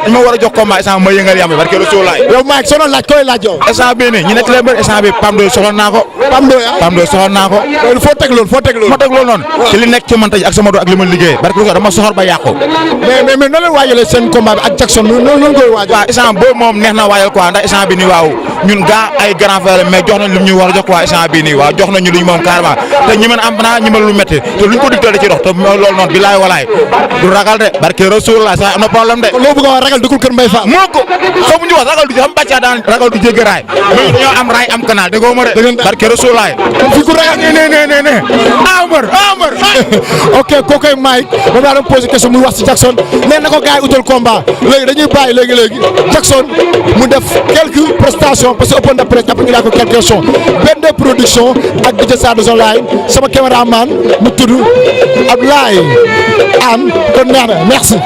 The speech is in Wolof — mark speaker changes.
Speaker 1: ñu ma war a jox combat instant ma yëngal yam barke Rasulullah
Speaker 2: yow Mike sono laaj koy laaj yow
Speaker 1: instant bii nii ñu nekk leen mbër instant bi Pam Doy soxla naa ko
Speaker 2: Pam Doy
Speaker 1: soxla naa ko
Speaker 2: foo teg loolu
Speaker 1: ma teg loolu noonu ci li nekk ci man tey ak sama do ak li ma liggéey barke Rasulullah dama soxor ba yàqu
Speaker 2: mais noonu leen waajalee seen combat bi ak Jackson noonu koy waajal
Speaker 1: waaw instant boobu moom neex na waajal quoi ndax instant bi nii waaw ñun gaa ay grand frère mais jox nañ lu ñu war a jox quoi instant bi nii waaw jox nañu luñ moom carrément te ñi mën am naa ñi mën lu métti te luñ ko digtal da ci dox te loolu noonu bilaay walaay du ragal de barke Rasulullah sa am na problème de
Speaker 2: loo bëgg a wax ragal dugul kër Mbaye Fall
Speaker 1: moo ko xamuñu wax ragal du xam bàccaa daan ragal du jéggi raay mais ñoo am raay am canal déggoo ma de barke Rasulullah
Speaker 2: fi ku ragal
Speaker 1: ne ambar
Speaker 2: ok kookoy Mike moom laa doon posé question muy wax si Jackson nee na ko gars yi utal combat léegi dañuy bàyyi léegi Jackson mu def quelques prestations parce que open de presse après ñu daa ko quelques questions benn production ak DJ Sadou Online sama caméraman mu tudd Abdoulaye Anne kon neex na merci